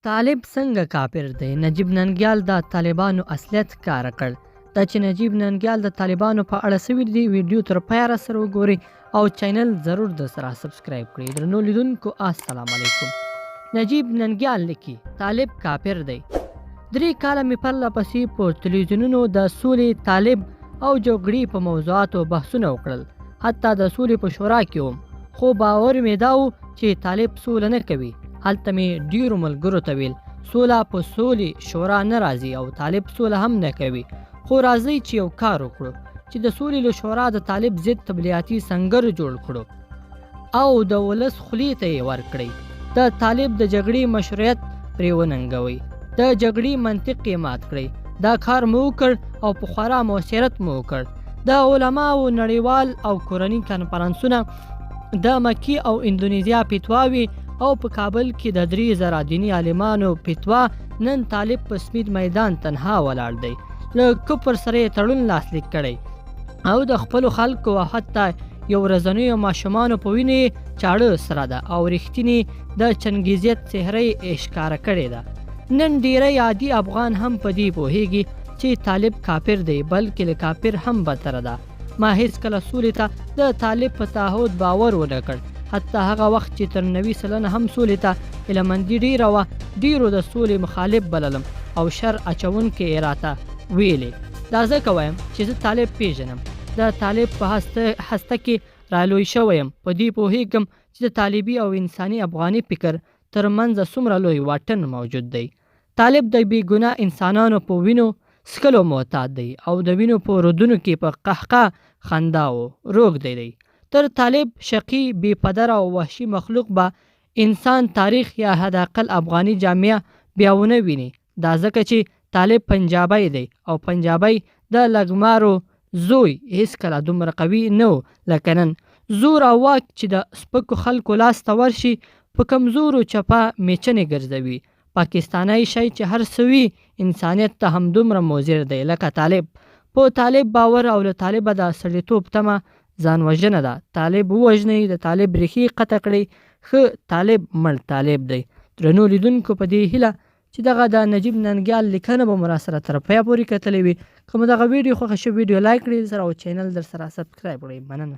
طالب څنګه کافر دی؟ نجیب ننګیال د طالبانو اصلیت ښکاره کړ. دا چې نجیب ننګیال د طالبانو په اړه څه ویلي دي، ویډیو تر پایه راسره وګورئ او چینل ضرور د سره سبسکرایب کړئ. درنو لیدونکو السلام علیکم. نجیب ننګیال لیکي، طالب کافر دی. درې کاله مې پرله پسې په تلویزیونونو د سولې، طالب او جګړې په موضوعاتو بحثونه وکړل. حتی د سولې په شورا کې وم، خو باور مې دا و چې طالب سوله نه کوي. هلته مې ډیرو ملګرو ته ویل، سوله په سولې شورا نه راځي او طالب سوله هم نه کوي، خو راځئ چې یو کار وکړو چې د سولې له شورا د طالب ضد تبلیغاتي سنګر جوړ کړو او د ولس خولې ته یې ورکړئ. د طالب د جګړې مشروعیت پرې وننګوئ، د جګړې منطق یې مات کړئ. دا کار مو وکړ او په خورا موثریت مو وکړ. د علماو نړیوال او کورني کنفرانسونه، د مکې او اندونیزیا فتواوې او په کابل کې د 3000 دیني عالمانو فتوا، نن طالب په سپین میدان تنها ولاړ دی. له کفر سره یې تړون لاسلیک کړی او د خپلو خلکو او حتی یو ورځنیو ماشومانو په وینې یې چاړه سره ده او رښتینې د چنګیزیت څهره یې ښکاره کړې ده. نن ډیری عادي افغان هم په دې پوهیږي چې طالب کافر دی، بلکې له کافر هم بدتره ده. ما هیڅکله سولې ته د طالب په تعهد باور ونه کړ. حتی هغه وخت چې تر 90% هم سولې ته هیله مندي ډیره وه، ډیرو د سولې مخالف بللم او شر اچونکی یې راته ویلې. دا ځکه وایم چې زه طالب پیژنم، د طالب په هسته کې رالوی شوی یم، په دې پوهیږم چې د طالبي او انساني افغاني فکر تر منځ څومره لوی واټن موجود دی. طالب د بې ګناه انسانانو په وینو څښلو معتاد دی او د وینو په رودونو کې په قهقه خنداو روږدی دی. تر طالب شقي، بې پدره او وحشي مخلوق به انسان تاریخ یا حداقل افغاني جامعه بیا ونه ویني. دا ځکه چې طالب پنجابی دی او پنجابی د لګمارو زوی هیڅکله دومره قوي نه و لکه نن. زور او واک چې د سپکو خلکو لاس ته ورشي، په کمزورو چپه میچنې ګرځوي. پاکستانی شی چې هر څه وي، انسانیت ته همدومره مضر دی لکه طالب. په طالب باور او له طالبه د سړیتوب تمه ځان وژنه ده. طالب ووژنئ، د طالب ریښې قطع کړئ، ښه طالب مړ طالب دی. درنو لیدونکو، په دې هیله چې دغه د نجیب ننګیال لیکنه به مو راسره تر پایه پورې کتلې وي. که مو دغه ویډیو خوښه شوه، ویډیو لایک کړئ سره او چینل در سره سبسکرایب کړئ. مننه.